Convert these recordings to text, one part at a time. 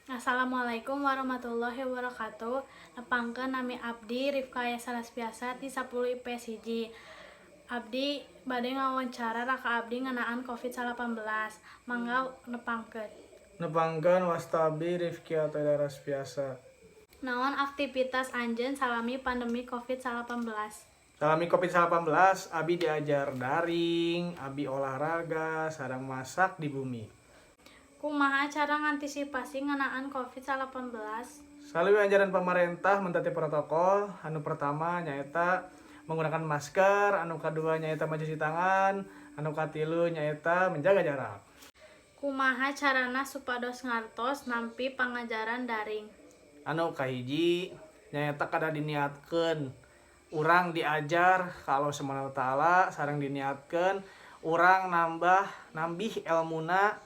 Assalamualaikum warahmatullahi wabarakatuh. Nepangkeun, nami abdi Rifka Yasa Biasa ti 10 IPS 1. Abdi bade ngawancara raka abdi ngeunaan Covid-19. Mangga nepangkeun. Nepangkeun, wasta abdi Rifki atau Biasa. Naon aktivitas anjeun salami pandemi Covid-19? Salami Covid-19, abi diajar daring, abi olahraga, sareng masak di bumi. Kumaha cara ngantisipasi ngeunaan Covid-19? Salami ajaran pemerintah mentaati protokol, anu pertama nyaeta menggunakan masker, anu kedua nyaeta mencuci tangan, anu katilu nyaeta menjaga jarak. Kumaha carana supados ngartos nampi pangajaran daring? Anu kahiji nyaeta kedah diniatkeun urang diajar ka Allah Subhanahu wa Taala, sareng diniatkeun urang nambah nambih elmuna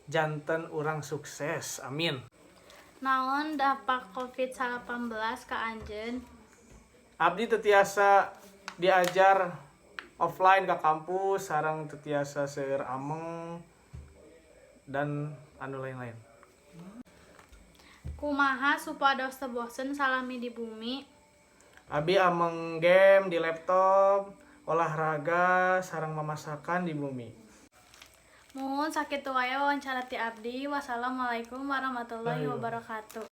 janten urang sukses, amin. Naon dampak Covid-19 ka anjeun? Abdi teu tiasa diajar offline ke kampus, sareng teu tiasa seueur ameng dan anu lain-lain. Kumaha supados teu bosen salami di bumi? Abi ameng game di laptop, olahraga, sareng mamasakan di bumi. Muhun, sakitu wae wawancara ti abdi. Wassalamualaikum warahmatullahi Ayo. Wabarakatuh.